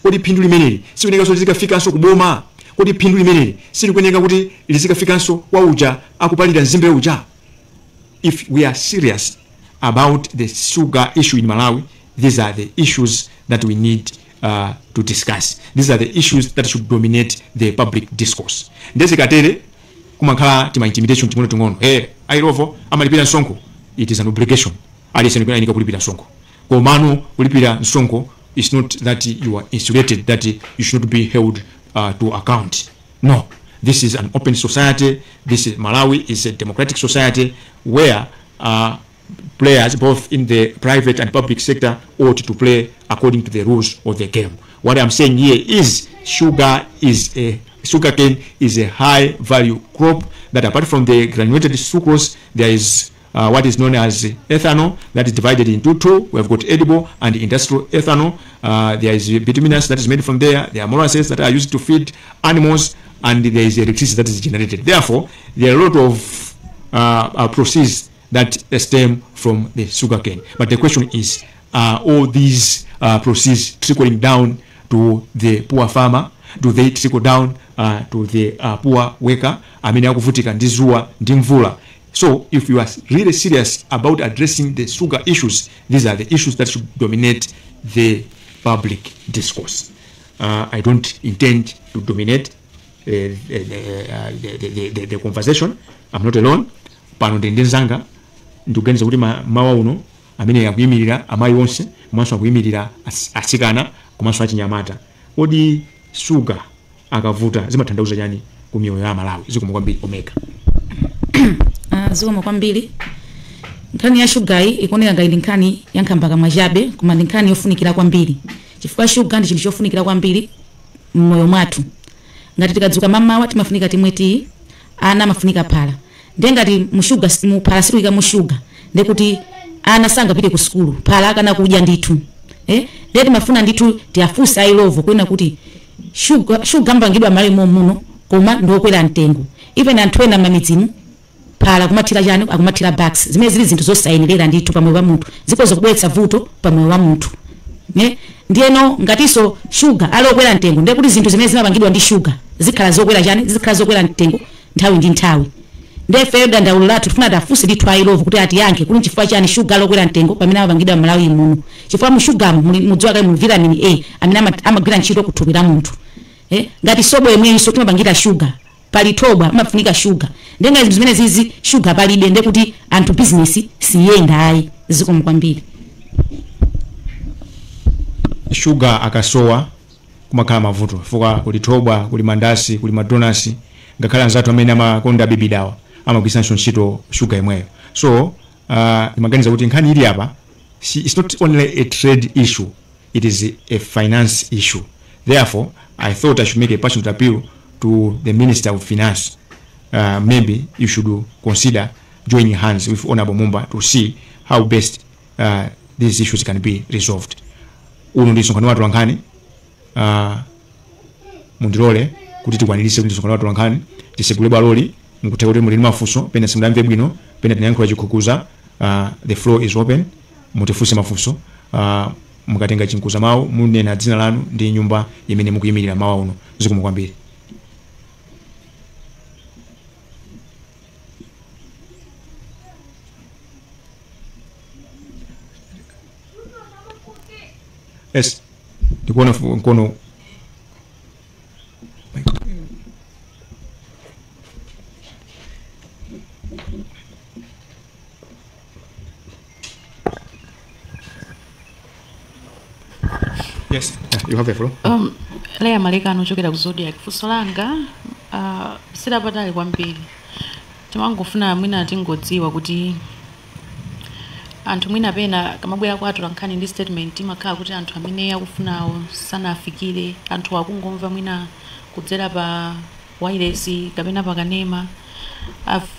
Kodi phindu limeneli silikuyeneranso lizikafikanso kuboma? Kodi phindu limeneli silikuyenera kuti lizikafikanso kwa uja akupalira nzimbe uja? If we are serious about the sugar issue in Malawi, these are the issues that we need to discuss. These are the issues that should dominate the public discourse. Ndezikatere kumakhala tima intimidation ting'ono ting'ono. Hey, a Illovo amalipira msonkho. It is an obligation. Aliyense ayenera kulipira msonkho. Komano kulipira msonkho is not that you are insulated, that you should not be held to account. No. This is an open society. This is Malawi is a democratic society where players both in the private and public sector ought to play according to the rules of the game. What I'm saying here is sugarcane is a high value crop that apart from the granulated sucrose, there is what is known as ethanol that is divided into two. We have got edible and industrial ethanol. There is bituminous that is made from there. There are molasses that are used to feed animals, and there is electricity that is generated. Therefore, there are a lot of proceeds that stem from the sugarcane. But the question is, are all these proceeds trickling down to the poor farmer? Do they trickle down to the poor worker amene akuvutika ndi zuwa ndi mvula? So if you are really serious about addressing the sugar issues, these are the issues that should dominate the public discourse. I don't intend to dominate the conversation. I'm not alone. Pano ndi nzanga, ndikuganiza kuti mawa uno amene akuyimirira amayi onse, komanso akuyimirira atsikana komanso achinyamata. Kodi sugar akavuta zimatanthauza chani ku miyoyo ya Malawi? Zikomo kwambiri, Omega. Zikomo kwambiri. Nkhani ya shugayi ikuoneka ngati ndi nkhani ya nkhambakamwa chabe, koma ndi nkhani yofunikira kwambiri, chifukwa shuga ndi chinthu chofunikira kwambiri mmoyo mwathu. Ngati tikadzuka mamawa timafunika timwe tiyi, ana amafunika phala. Ndiye ngati mushuga muphala situyika mushuga, ndekuti ana sangapite ku sukulu, phala akana kudya ndithu. Ndiye timafuna ndithu tiafunse a Illovo kunena kuti shuga amapangidwa m'Malawi muno koma ndiokwera mtengo. Even anthu ena m'mamidzimu phala kumathira chani, akumathira Bax, zimene zili zinthu zosayenera ndithu pamoyo wa munthu, zikhoza kubweretsa vuto pamoyo wa munthu, ne? Ndiyeno ngatinso shuga ali okwera mtengo, ndiye kuti zinthu zimene zimapangidwa ndi shuga zikhala zokwera chani, zikhala zokwera mtengo nthawi ndi nthawi. Ndiye ifeyo dandaulo lathu tifuna tiafunse ndithu a Illovo kuti atiyankhe kuti nchifukwa chani shuga ali okwera mtengo pamene amapangidwa m'Malawi muno, chifukwa mu shugamo mudziwa kale muli vitamin A amene amagwira ntchito kuthupi la munthu. Ngati sobo yemweyinso timapangira shuga, pali thobwa amafunika shuga. Ndiye ngati zinthu zimene zizi shuga palibe, ndiye kuti anthu business siyenda ayi. Zikomo kwambiri. Shuga akasowa kumakhala mavuto, chifukwa kuli thobwa, kuli mandasi, kuli madonasi, ngakhale anzathu amene amakonda bibidawa amagwiritsanso ntchito sugar imweyo. So ndimaganiza kuti nkhani ili apa it's not only a trade issue, it is a finance issue. Therefore I thought I should make a passionate appeal to the Minister of Finance. Maybe you should consider joining hands with Honorable Mumba to see how best these issues can be resolved. Uno ndi msonkhano wathu wankhani. Mundilole kuti tikwaniritse kuti msonkhano wathu wankhani tisegule bwaloli nkutha kuti muli ndi mafunso pena simudamve bwino pena tinayankhula chikhukuza. The floor is open, mutifunse mafunso. Mukatenga chinkuza mawu munena dzina lanu ndi nyumba imene mukuyimirira mawu uno. Zikomo kwambiri. Yes, ndikuona mkono. Yes, you have the floor. Leya Malekano ochokera ku Zodiac. Funso langa silapatali kwambiri. Timangofuna mwina tingodziwa kuti anthu mwina pena kamabwera kwa atolankhani ndi statement imakhala kuti anthu amene akufunawo sanafikire, anthu akungomva mwina kudzera pa wireless kapena pakanema.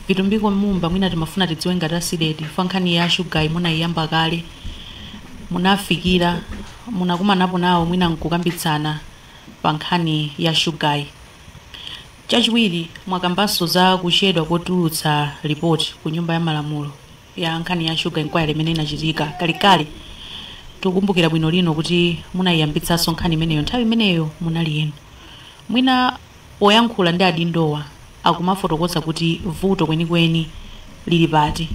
Vitumbiko Mumba mwina timafuna tidziwe ngati a CDEDI fa nkhani ya shuga imunayiyamba kale, munafikira munakumanapo nawo mwina nkukambitsana pa nkhani ya shugayi. Chachiwiri, mwakambanso za kuchedwa kotulutsa ripoti ku nyumba ya malamulo ya nkhani ya shuga inquiry imene inachitika kalekale. Tikukumbukira bwino lino kuti munayiyambitsanso nkhani imeneyo nthawi imeneyo munali inu. Mwina poyankhula ndi adindowa akumafotokoza kuti vuto kwenikweni lili pati,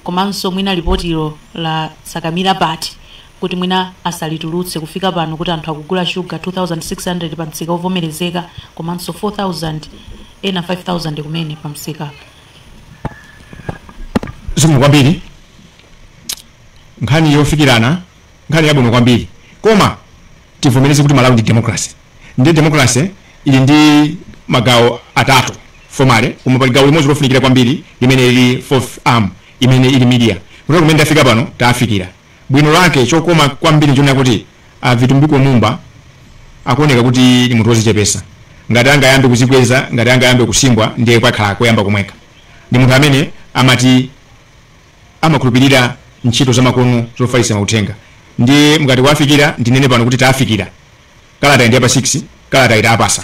komanso mwina lipotilo la sakamira pati kuti mwina asalitulutse kufika pano kuti anthu akugula shuga 2600 pa msika ovomerezeka komanso 4000 ena 5000 kumene pa msika. Zikomo kwambiri. Nkhani yofikirana, nkhani yabwino kwambiri. Koma tivomereze kuti Malawi ndi democracy. Ndi democracy ili ndi magawo atatu formally, koma pali gawo limodzi lofunikira kwambiri limene ili fourth arm imene ili media. Kuti kumene ndafika pano tafikira. Bwino lake chokoma kwambiri nchonena kuti Vitumbiko Mumba akuoneka kuti ndi munthu wozichepesa. Ngati angayambe kuzikweza, ngati angayambe kusimbwa ndiye kwakhala koyamba kumweka. Ndi munthu amene amati amakhulupirira ntchito zamakono zofalitsa mauthenga. Ndiye mukati wafikira ndinene pano kuti tafikira. Kalata ndiye pa 6, kalata itapasa.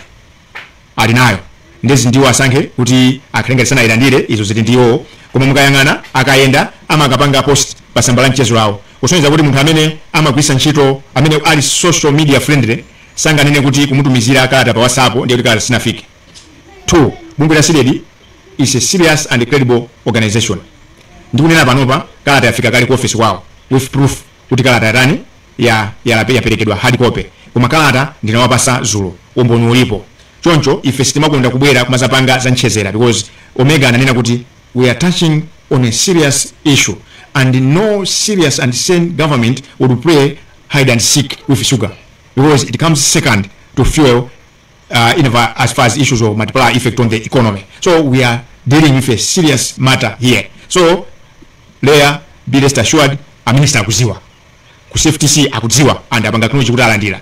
Ali nayo. Ndezi ndiwo asankhe kuti akhale ngati sanayilandire izo ziti ndiwo. Koma mukayang'ana akayenda amakapanga post pa tsamba la mchezo lawo. Kusonyeza kuti munthu amene amagwiritsa ntchito amene ali social media friendly sanganene kuti kumutumizira kalata pa WhatsApp ndiye kuti kalata sinafike. 2, bungwe la CDEDI is a serious and credible organization. Ndikunena panopa kalata yafika kale ku office kwawo with proof kuti kalata yatani yaperekedwa hard copy. Koma kalata ndinawapasa zulo, umboni ulipo. Choncho ife sitimakonda kubwera kumazapanga za nchezera because Omega ananena kuti we are touching on a serious issue and no serious and sane government would play hide and seek with sugar because it comes second to fuel as far as issues of multiplier effect on the economy. So we are dealing with a serious matter here. So Leah, be rest assured, a minister akuziwa. Ku CFTC akudziwa and apanga kunochi kuti alandira.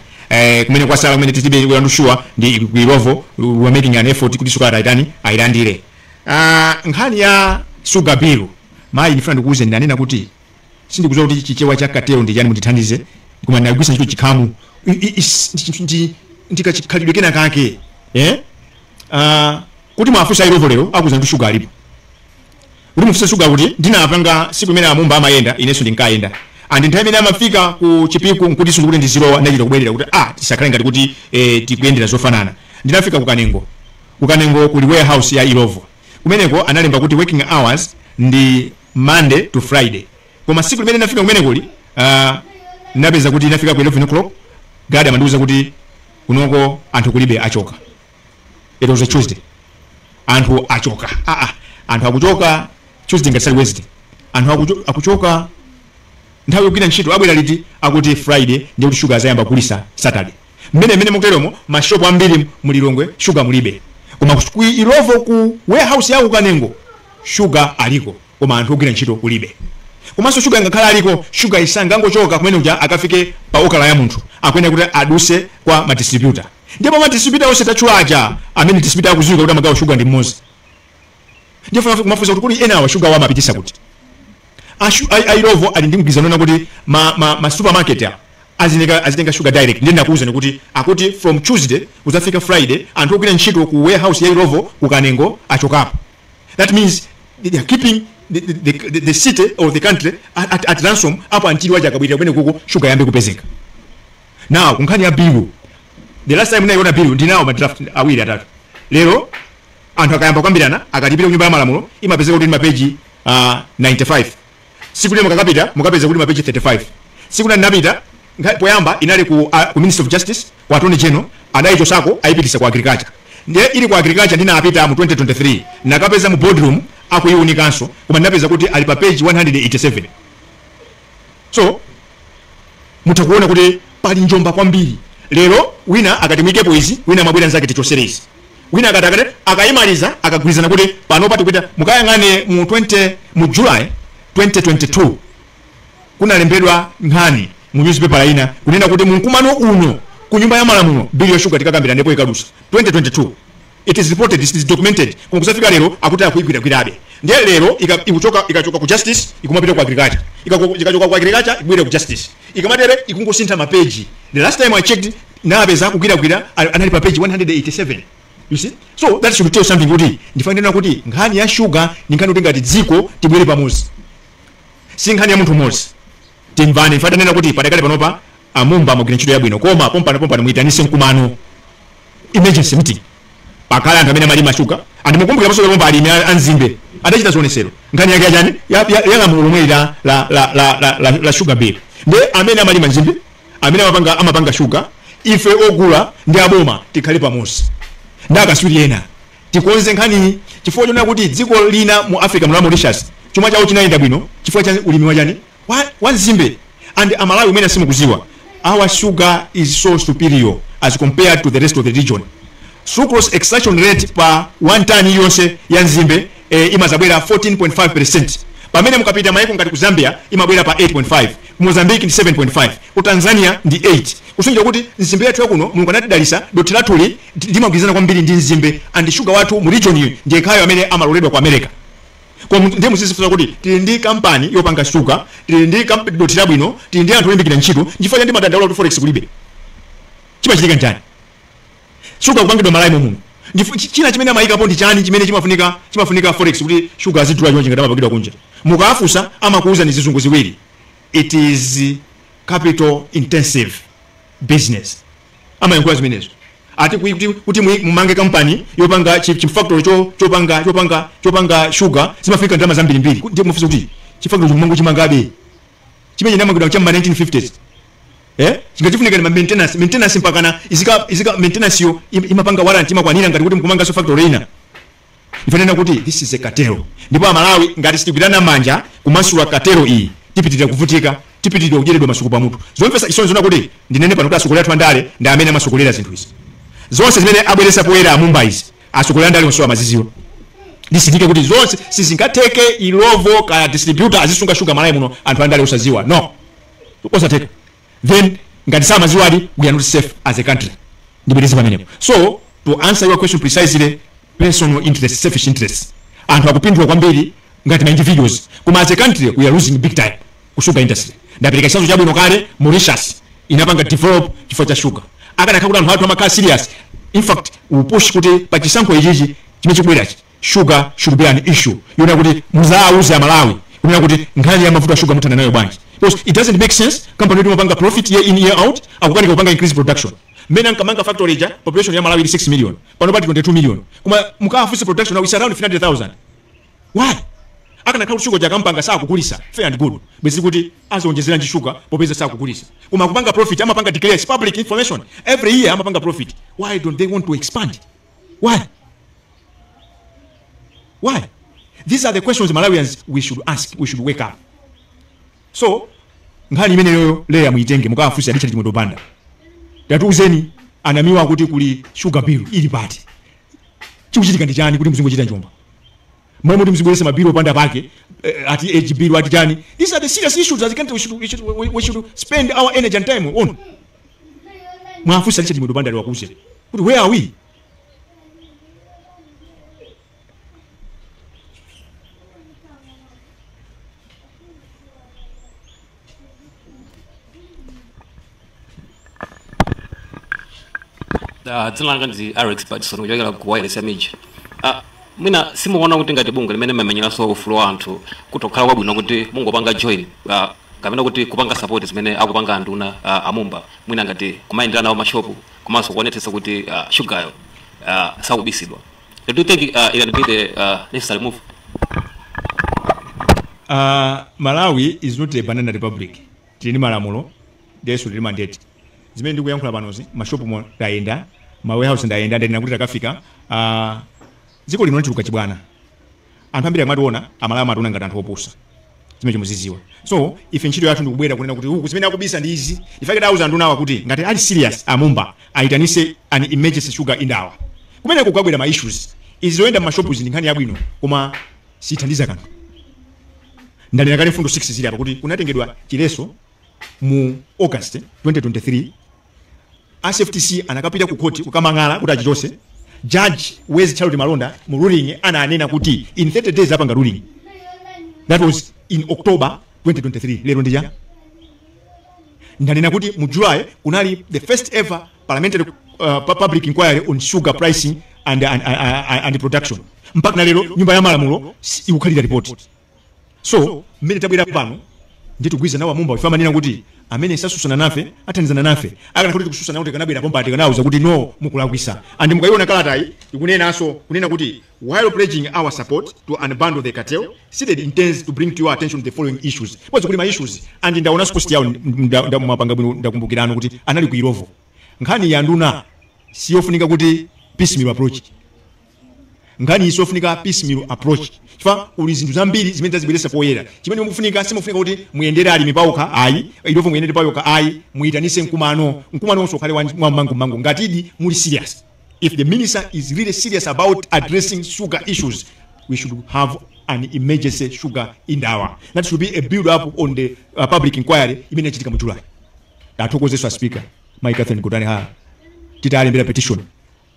Kumene kwasala kumene titibe kuyandushua ndi kuirovo, we are making an effort kuti sugar aitani ayilandire. Nkhani ya sugar bill mayi ndifuna ndikuuze ndanena kuti sindikudziwa kuti chichewa cha katero ndi chani mundithandize koma ndagwisa ntchito chikhamu ndikachikhalidwe kena kake kuti mwafunsa Illovo lero akuza ndi sugar alipo. Kuti mufunse sugar kuti ndinapanga siku imene amumba amayenda inenso ndinkayenda. And nthawi imene amafika ku Chipiku nkuti sindikuti ndizilowa ndachita kubwerera kuti tisakhale ngati kuti tikuyendera zofanana. Ndinafika ku Kanengo. Ku Kanengo kuli warehouse ya Illovo. Kumeneko analemba kuti working hours ndi Monday to Friday. Koma siku limene ndinafika kumenekoli ndinapeza kuti ndinafika ku 11 o'clock guard amandiuza kuti kunoko anthu kulibe achoka. It was a Tuesday. Anthu achoka. Anthu akuchoka Tuesday ngati sali Wednesday. Anthu akuchoka nthawi yogwira ntchito abwera liti akuti Friday ndiye kuti sugar azayamba kugulitsa Saturday. Mmene mukuteromo mashopu ambiri mulilongwe sugar mulibe. Koma ku Illovo ku warehouse yawo Kanengo Sugar aliko koma anthu ogwira ntchito kulibe. Komanso sugar ngakhala aliko, sugar isangangochoka kumene uja akafike pa okala ya munthu, akwene kuti aduse kwa ma distributor. Ndipo ma distributor onse tatchula aja, amene distributor akudziwika kuti amagawa sugar ndi mmodzi. Ndipo mafunso kuti kuli ena awa sugar wamapitisa kuti a Illovo ali ndi mgwirizano kuti ma supermarket ya azitenga sugar direct. Ndiye ndakuwuzani kuti akuti from Tuesday kuzafika Friday anthu ogwira ntchito ku warehouse ya Illovo ku Kanengo achokapo. That means they are keeping the city or the country at ransom up until waja akabwirira kumene kuko sugar yambe kupezeka. Now kunkhani ya bill, the last time ndinayiona bill ndinawo ma draft awiri atatu. Lero anthu akayamba kukambirana akatipita ku nyumba ya malamulo imapezeka kuti ndi mapeji 95. Siku lino mukakapita mukapeza kuti mapeji 35. Siku lina ndinapita poyamba inali ku Ministry of Justice kwa Attorney General, adayichosako ayipitisa ku agriculture. Ndiye ili ku agriculture ndinapita mu 2023 nakapeza mu boardroom akuiwunikanso, koma ndinapeza kuti ali pa page 187. So mutakuona kuti pali njomba kwambiri. Lero wina akati mwikepo izi, wina mabwera nzake tichosere izi, wina akati akayimaliza akagwirizana kuti panopa tikupita. Mukayang'ane mu 20 mu July 2022 kunalembedwa nkhani mu newspaper ina kunena kuti mkumano uno ku nyumba ya malamulo bill ya sugar tikakambira ndipo ikadusa 2022. It is reported, it is documented. Koma kusafika lero akuti akuigwiragwirabe. Ndiye lero ikachoka ku justice ikumapita ku agriculture, ikachoka ku agriculture ikubwera ku justice, ikamatere ikungosintha mapeji. The last time I checked napeza kugwiragwira anali pa page 187. You see, so that should tell something kuti ndifanira kuti nkhani ya sugar ni nkhani kuti ngati dziko tibwere pamodzi, si nkhani ya munthu mmodzi. Timvane. Mfatanena kuti padakale panopa amumba amagwira ntchito yabwino, koma pompano muyitanise mkumano, emergency meeting, pakhala anthu amene amalima shuga. And mukumbukira paso pompa alimi anzimbe adachita zionesero nkhani yake yachani ya lamulo lomwe la sugar bill. Ndiye amene amalima nzimbe, amene amapanga shuga, ife ogula ndi aboma tikhale pamodzi ndi akaswiri ena tikonze nkhani, chifukwa chonena kuti dziko lina mu Africa mu Mauritius chuma chawo chinayenda bwino chifukwa cha ulimi wachani wa nzimbe. And amalawi umene simukuziwa, our sugar is so superior as compared to the rest of the region. Sucrose extraction rate pa 1 ton iliyonse ya nzimbe imazabwera 14.5%, pamene mukapita maiko ngati ku Zambia imabwera pa 8.5, ku Mozambique ndi 7.5, ku Tanzania ndi 8. Kusonyeza kuti nzimbe yathu yakuno Mulungu anatidalitsa, dothi lathuli limagwirizana kwambiri ndi nzimbe, and sugar wathu mu region iyi ndiye khayo amene amaloledwa ku America. Koma ndiye muzizifunsa kuti tili ndi kampani yopanga sugar, tili ndi dothi labwino, tili ndi anthu olimbikira ntchito, nchifukwa chani madandaula kuti forex kulibe? Chimachitika njani sugar kupangidwa Malawi muno? China chimene amayikapo ndi chani chimene chimafunika forex kuti sugar azidula chonchi ngati amapangidwa kunja? Mukawafunsa amakuwuza ni zizungu ziwiri: it is capital intensive business. Amayankhula zimenezo ati kuti mumange kampani yopanga chifactory chopanga sugar zimafunika ndalama zambirimbiri. Ndiye mufunsa kuti chifactory chomango chimangabe chimene chinamangidwa cha ma 1950s chingachifunika ni ma maintenance mpakana izika maintenance yo imapanga warranty imakwanira ngati kuti mukumanganso factory ina. Ifanena kuti this is a cartel, ndipo amalawi ngati sitigwirana manja kumasula cartel iyi tipitirira kuvutika, tipitirira kudyedwa masuku pamutu. Zomvetsa chisoni zona kuti ndinene pano kuti atsogoleri athu andale ndi amene amasokolera zinthu izi zonse zimene abweresa poyera amumba izi. Atsogoleri andale onsewa amaziziwa. Ndisindike kuti zonse sizingatheke Illovo kaya distributor azisunga shuga Malawi muno anthu andale osaziwa, no, osatheka. Then ngati samaziwadi, we are not safe as a country. Ndibwereze pamenepo. So to answer your question precisely, personal interest, selfish interest, anthu akupindula kwambiri ngati ma individuals, koma as a country we are losing big time ku sugar industry. Ndapereka chitsanzo chabwino kale, Mauritius inapanga develop chifukwa cha sugar. Akanakhala kuti anthu athu amakhala serious, in fact we push kuti pa chisankho ichichi chimene chikubwerachi sugar should be an issue yona kuti muzawuze amalawi kunena kuti nkhani ya mavuto a sugar muthana nayo bwanji, because it doesn't make sense company yoti imapanga profit year in year out akukanika kupanga increase production. Mmene ankamanga factory ija population ya Malawi ili 6 million, pano pati 22 million, koma mukafunse production now is around 300,000. Why? Akanakhala kuti sugar jakampanga sakugulisa, fair and good, bwezi kuti azonjezera ndi sugar popeza sakugulisa, koma akupanga profit, amapanga declare, it's public information, every year amapanga profit. Why don't they want to expand? Why? These are the questions Malawians we should ask. We should wake up. So nkhani imeneyoyo leya muitenge mukawafunsa Richard Chimwendo Banda, tatiuzeni anamiwa kuti kuli sugar bill ili pati, chikuchitika ndi chani kuti muzingochita njomba? Mwe muti mzibweresa mabill opanda pake, ati age bill, ati chani. These are the serious issues as a country we should spend our energy and time on. Mwafusa Richard Chimwendo Banda wakuze kuti where are we? Dzina langa ndi Alex Patson, kuchokera ku wireless ya Miji. Mwina simukuona kuti ngati bungwe limene mamenyeranso ufulu wa anthu, kutokhala kwabwino kuti mungopanga join kapena kuti kupanga support zimene akupanga anduna amumba, mwina ngati kumayendera nawo mashopu komanso kuonetsetsa kuti shugayo sakubisidwa? Do you think it can be the necessary move? Malawi is not a banana republic. Tili ndi malamulo, ndiyeso tili mandate. Zimene ndikuyankhula panozi, mashopu mo ndayenda, ma warehouse ndayenda, ndayenda kuti takafika. Dziko lino lichuluka chibwana. Anthu ambiri amationa, Amalawi amationa ngati anthu opusa. Zimene muziziwa. So ife ntchito yathu ndikubwera kunena kuti uku zimene akubisa ndi izi. Ife tidauza andunawa kuti ngati ali serious amumba, ayitanise an emergency sugar indaba. Kumene kukabwera ma issues. Izi zoyenda m'mashopu ndi nkhani yabwino, koma sithandiza kanthu. Ndanena kale mfundo 6 zili apa kuti kunatengedwa chileso mu August 2023. A CFTC anakapita ku court kukamang'ala kuti achichose. Judge Wezi Charlotte Malonda mu ruling ananena kuti in 30 days apanga ruling. That was in October 2023. Lero ndija ndanena kuti mu July kunali the first ever parliamentary public inquiry on sugar pricing and production. Mpaka na lero nyumba ya malamulo ikukhalira report. So mmene tabwera pano nditigwiza nawo amumba. Ife amanena kuti amene sasusana nafe athandizana nafe. Akana kuti tikususana kuti kanabwera pompa, tikanawuza kuti no, mukulakwisa. And mukayiona kalatayi ikunenanso kunena kuti while pledging our support to unbundle the cartel, CDEDI intends to bring to your attention the following issues. Pozi kuli ma issues and ndaonanso post yawo, mwapanga bwino, ndakumbukirano kuti anali ku Illovo. Nkhani ya nduna siyofunika kuti piecemeal approach. Nkhani isofunika piecemeal approach chifukwa kuli zinthu zambiri zimene tazibweretsa poyera. Chimene mukufunika, simufunika kuti muyendere alimi pawokha ayi, Illovo muyendere pawokha ayi. Muyitanise mkumano, mkumano onse ukhale wammangumangu. Ngatidi muli serious, if the minister is really serious about addressing sugar issues, we should have an emergency sugar indaba. That should be a build up on the public inquiry imene yachitika mu July. Tathokozeswa Speaker Mike Catherine Gotani Hara. Titalembera petition,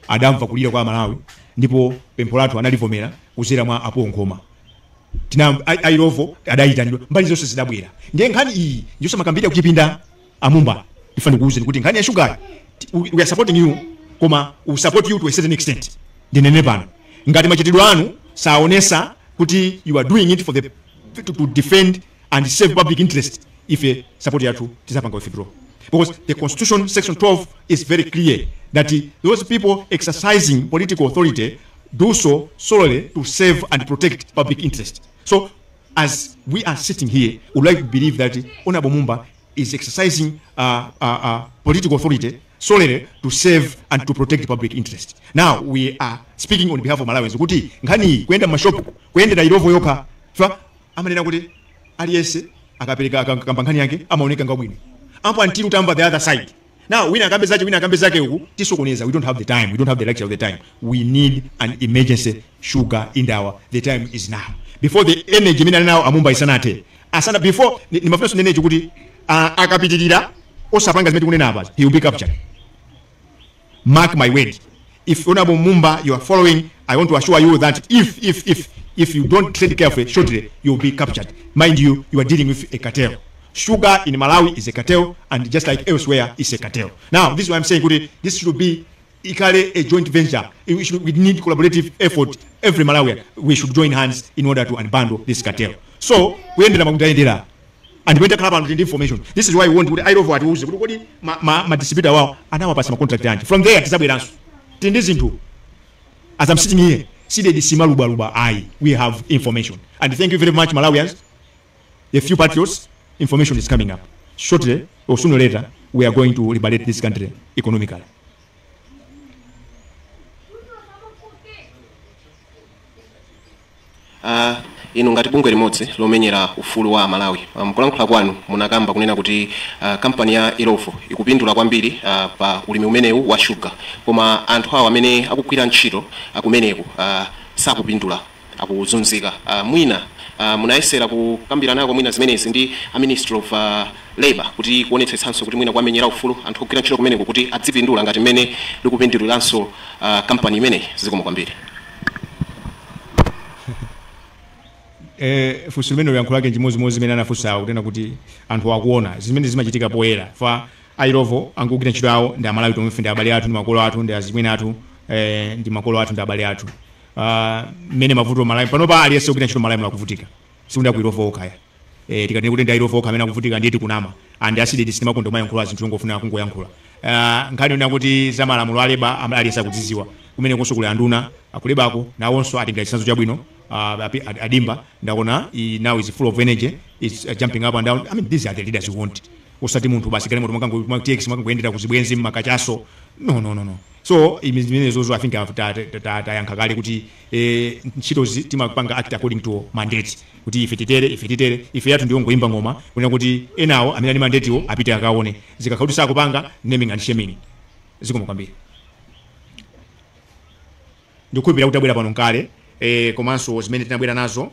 adamva kulira kwa Malawi ndipo pempho lathu analivomera kuzera mwa apo Nkhoma. Tina a Illovo adayitanidwa, mbali zonse zidabwera. Ndiye nkhani iyi ndiyosamakambira kuchipinda. Amumba, ndifane kuwuzeni kuti nkhani ya sugar, we are supporting you, koma we support you to a certain extent. Ndinene pano, ngati machitidwe anu saonesa kuti you are doing it for the to defend and save public interest, ife support yathu tizapanga withdraw, because the Constitution, section 12, is very clear that those people exercising political authority do so solely to serve and protect public interest. So as we are sitting here, we would like to believe that Honorable Mumba is exercising political authority solely to serve and to protect public interest. Now we are speaking on behalf of Malawians kuti nkhani iyi kuyenda m'mashopu, kuyendera Illovo yokha, fa amanena kuti aliyense akapereka akamba nkhani yake amaoneka ngabwino ampo until utamva the other side. Now wina akambe zake, wina akambe zake, uku tisokoneza. We don't have the time, we don't have the luxury of the time. We need an emergency sugar indaba. The time is now, before the energy imene ali nawo amumba isanathe, asana before nimafunanso nenechi kuti akapitirira osapanga zimene tikunena apa, he will be captured. Mark my word. If Honorable Mumba, you are following, I want to assure you that if you don't tread carefully, shortly you will be captured. Mind you, you are dealing with a cartel. Sugar in Malawi is a cartel, and just like elsewhere is a cartel. Now this is why I'm saying kuti this should be ikhale a joint venture. We need collaborative effort. Every Malawian, we should join hands in order to unbundle this cartel. So kuyendera makutayendera and when takhala pano ndi information. This is why we want kuti a Illovo atiuze kuti kodi ma distributor wawo anawapasa ma contract anji. From there tizabweranso tili ndi zinthu. As I'm sitting here, CDEDI simalubaluba ayi. We have information, and thank you very much, Malawians, the few patriots. Information is coming up. Shortly or sooner or later, we are going to liberate this country economically. Inu ngati bungwe limodzi lomenyera ufulu wa Malawi, mkulankhula kwanu munakamba kunena kuti kampani ya Illovo ikupindula kwambiri pa ulimi umenewu wa shuga, koma anthu awo amene akugwira ntchito akumeneku sakupindula. Akuzunzika. Mwina munayesera kukambirana nako mwina zimenezi ndi a Ministry of Labor kuti kuonetsetsanso kuti mwina kwamenyera ufulu anthu ogwira ntchito kumeneko kuti adzipindula ngati mmene likupinduliranso kampani imeneyi? Zikomo kwambiri. Funso limene yankho lake chimodzimodzi zimene anafunsawo, kunena kuti anthu akuona zimene zimachitika poyera. Fa a Illovo angogwira ntchito yawo ndi Amalawi tomwe, ndi abale athu, ndi makolo athu, ndi azimwene athu, ndi makolo athu, ndi abale athu. Mmene mavuto Malawi panopa, aliyense kugwira ntchito Malawi akuvutika, sikunda ku Illovo okha. Tikanene kuti ndi a Illovo okha amene akuvutika, ndiye tikunama. And a CDEDI sitimakonda kumayankhula zinthu zongofuna kungoyankhula. Nkhani yonena kuti za malamulo a labour, aliyense akudziziwa. Kumene konso kuli anduna aku labour ko, nawonso atenga chitsanzo chabwino. Adimba ndaona now is full of energy, is jumping up and down. I mean, these are the leaders we want, usati munthu basi galimoto mwakango TX mwakangoyendera kuzibwenzi mmakachaso. No, no, no, no. So imene zozo, I think tayankha kale kuti ntchitozi timapanga act according to mandate, kuti ife titere, ife titere. Ife yathu ndiyo ngoyimba ng'oma, kunena kuti enawo amene ali mandate wo apite akaone. Zikakhala kuti sakupanga, naming and shaming. Zikomo kwambiri. Ndikukhulupirira kuti abwera pano nkale, komanso zimene tinabwera nazo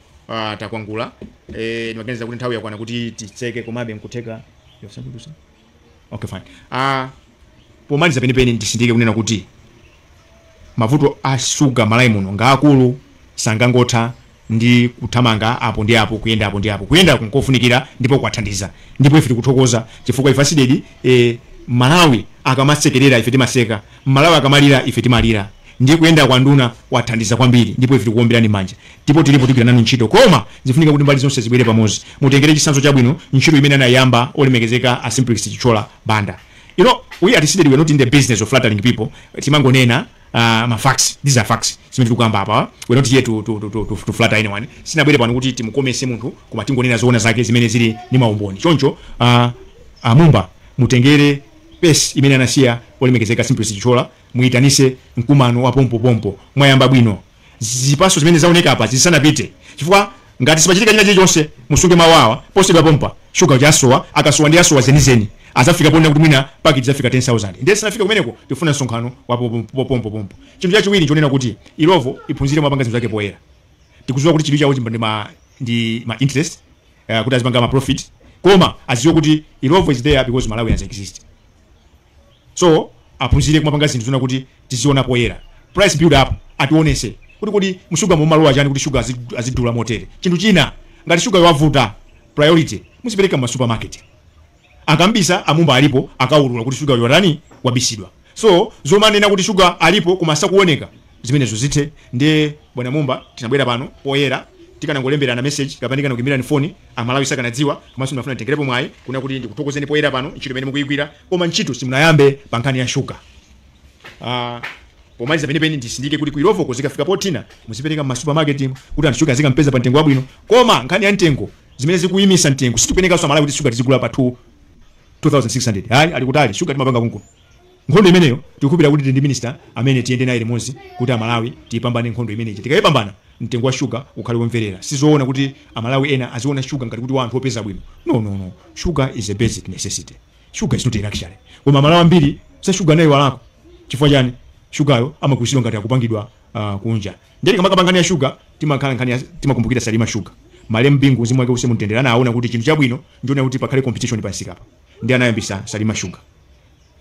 takwangula. Ndimaganiza kuti nthawi yakwana kuti titseke, komabe nkutheka. You have something to say? Okay, fine. Pomaliza penipeni, ndisindike kunena kuti mavuto a shuga Malawi muno ngaakulu, sangangotha ndi kuthamanga apo ndi apo, kuyenda apo ndi apo. Kuyenda nkofunikira ndipo kwathandiza, ndipo ife tikuthokoza chifukwa ife a CDEDI, Malawi akamasekerera ife timaseka, Malawi akamalira ife timalira. Ndiye kuyenda kwa nduna kwathandiza kwambiri, ndipo ife tikuwomberani manja, ndipo tilipo tigwira nanu ntchito, koma zifunika kuti mbali zonse zibwere pamodzi. Mutengere chitsanzo chabwino ntchito imene anayamba olemekezeka a Simplex Chithyola Banda. We at CDEDI, we are not in the business of flattering people. Timangonena ma facts. These are facts zimene tikukamba apa. We are not here to flatter anyone. Sinabwere pano kuti timukomese munthu, koma tingonena zoona zake zimene zili ndi maumboni. Choncho amumba mutengere pace imene anasiya olemekezeka Simplex Chithyola, muyitanise mkumano wa pompopompo. Mwayamba bwino, zipaso zimene zaoneka apa zisanapite, chifukwa ngati sipachitika china chilichonse, musunge mawawa posedwa pompa, shuga uchasowa. Akasowa ndi asowa zenizeni, azafika ponena kuti mwina pakiti zafika 10,000. Ndiye sinafika kumeneko, tifuna msonkhano wa pompopompo. Chinthu chachiwiri chonena kuti Illovo iphunzire mwapanga zinthu zake poyera. Tikudziwa kuti chidwi chawo ndi ma interest, kuti azipanga ma profit, koma aziwe kuti Illovo is there because Malawians exist. So aphunzire kumapanga zinthu zona kuti tiziona poyera. Price build up ationese kuti mshuga mumalowa chani kuti shuga azidula motere. Chinthu china, ngati shuga yavuta, priority muzipereka mu supermarket. Akambisa amumba alipo, akaulula kuti shuga yotani wabisidwa. So zomanena kuti shuga alipo koma sakuoneka, zimenezo zithe. Ndiye bwana Mumba, tinabwera pano poyera. Tikanangolemberana message kapena tikanakuimbirani foni, Amalawi sakanadziwa. Komanso ndimafuna nditengerepo mwayi kuna kuti ndikuthokozeni poyera pano ntchito imene mukuyigwira, koma ntchito simunayambe pa nkhani ya shuga. Pomaliza penipeni, ndisindike kuti ku Illovo zikafika potina muzipereka mma supermarket kuti anthu shuga azikampeza pa mtengo wabwino. Koma nkhani ya mtengo, zimene zikuyimisa mtengo, sitikupenekanso Amalawi kuti shuga tizigula pa 2 2600. Hayi, ali kutali. Shuga timapanga konkuno. Nkhondo imeneyo tikukhulupirira kuti ndi minister amene tiyende naye limodzi kuti Amalawi tiyipambane nkhondo imeneyi. Tikayipambana, mtengo wa shuga ukhale womverera. Sizoona kuti Amalawi ena aziona shuga ngati kuti wa anthu opeza bwino. No, no, no. Sugar is a basic necessity. Sugar is not a luxury. Koma Amalawi ambiri sa shuga nayo walako. Chifukwa chani? Shugayo amagwiritsidwa ngati akupangidwa kunja. Ndiye tikamakamba nkhani ya shuga, timakhala nkhani ya timakumbukira Salima Shuga. Malemu Bingu, mzimu wake uuse mumtendere, anaona kuti chinthu chabwino ndiona kuti pakhale competition pansikapa, ndi anayambisa Salima Shuga.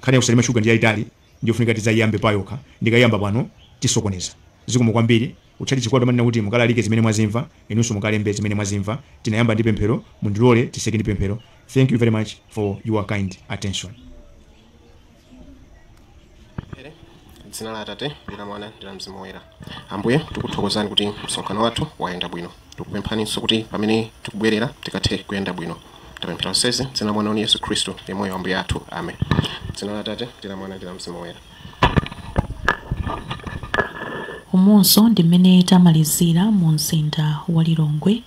Nkhani ya Salima Shuga ndi yayitali, ndiyofunika tidzayiyambe payokha. Ndikayiyamba pano tisokoneza. Zikomo kwambiri. Utchati chikwatu amanena kuti mukalalike zimene mwazimva, inunso mukalembe zimene mwazimva. Tinayamba ndi pemphero, mundilole tiseke ndi pemphero. Thank you very much for your kind attention. Dzina la Atate ndi la Mwana ndi la Mzimu Woyera. Ambuye, tikuthokozani kuti msonkhano wathu wayenda bwino. Tikupemphaninso kuti pamene tikubwerera tikathe kuyenda bwino. Tapemphera zonsezi dzina la Mwana wanu Yesu Khristu yemweyo Ambuye athu, amen. Dzina la Atate ndi la Mwana ndi la Mzimu Woyera. Umunso ndi mmene tamalizira mu mzinda wa Lilongwe.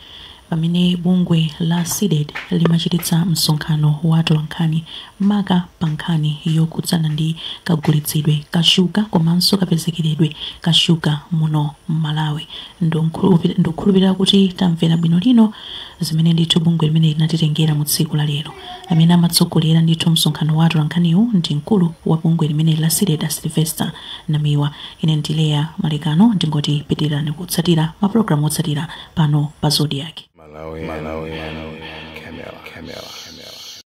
Pamene bungwe la CDEDI limachititsa msonkhano wa atolankhani maka pa nkhani yokhudzana ndi kagulitsidwe ka shuga komanso kapezekeredwe ka shuga muno m'Malawi. Ndikukhulupirira kuti tamvera bwino lino zimene ndithu bungwe limene linatitengera mu tsiku la lero. Amene amatsogolera ndithu msonkhano wa atolankhaniwu ndi mkulu wa bungwe limene la CDEDI, Sylvester Namiwa. Ine ndi Leya Malekano, ndingoti pitirani kutsatira mapulogalamu otsatira pano pa Zodiak. Malawi, Malawi, Camera, Camera.